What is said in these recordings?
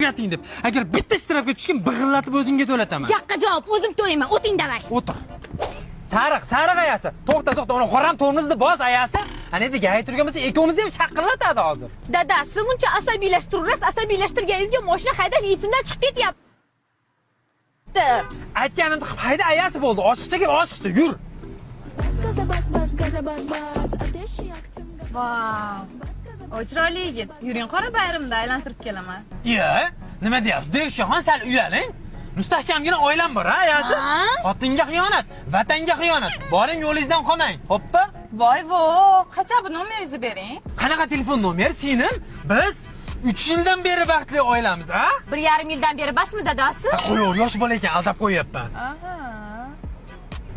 Tugating deb. Agar bitta штраф ga tushgan, big'illatib o'zingga to'lataman. Jaqqa javob, o'zim to'layman. O'ting, давай. O'tir. Sariq, sariq, ayasi. To'xta, to'xta, uni xoram tormozni bos, ayasi. Ana endi gay turgan bo'lsa, ikkovimizni ham shaqillatadi hozir. Dadasi, muncha asabiylashtirasiz, asabiylashtirganingizga mashina haydash esimdan chiqib ketyapti. Aytganimni qilib hayda, ayasi, bo'ldi. Oshiqcha kel, oshiqcha yur. Bas gaza, bas, bas gaza, bas, bas. Ateş yaktım. Vau. O chiroyli yigit. Yuring, qora bayramda aylantirib kelaman. Iya, nima deyapsiz? Devshaxon, sal uyaling. Mustahkamgina oilam bor, ha, ayasi? Ha? Xotinga xiyonat, vatanga xiyonat. Boring, yo'lingizdan qolmang. Hoppa. Voy vo, хотя бы nomeringizni bering. Qanaqa telefon nomeri, singlim? Biz 3 yildan beri baxtli oilamiz, a? 1,5 yildan beri basmi, dadasi? Ha, qo'yaver, yosh bola ekan, aldab qo'yyapman. Aha.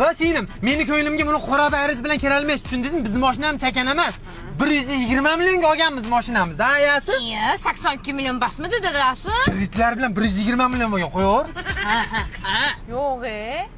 Va singlim, meni ko'nglimga buni qora bayringiz bilan kirolmaysiz, tushundingizmi? Bizni mashinam chakan emas. 120 millionga olganmiz mashinamizni, ayasi. Iya, 82 million basmidi, dadasi? Kreditlar bilan 120 million bo'lgan, qo'yaver. Ha. Yo'q, e.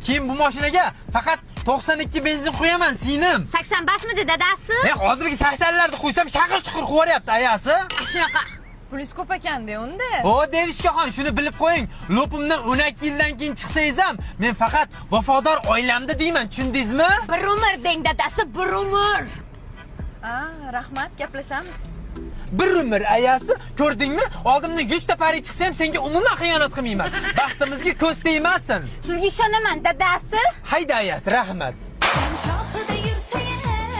Keyin bu mashinaga faqat 92 benzin quyaman, singlim. 80 basmidi, dadasi? Men hozirgi 80larni quysam, shaqir chuqur qilib ayasi. Shunaqa. Pulingiz ko'p ekanda unda. O, Devishkaxon, shuni bilib qo'ying. Лоб imdan 12 yildan keyin chiqsangiz ham, men faqat vafodor oilamda deyman, tushundingizmi? Bir umr deng, dadasi, bir umr. A, rahmat, gaplashamiz. Bir umr, ayasi, ko'rdingmi? Oldimdan 100 ta pari chiqsa ham, senga umuman xiyonat qilmayman. Baxtimizga ko'z tegmasin. Sizga ishonaman, dadasi. Hayda, ayasi, rahmat.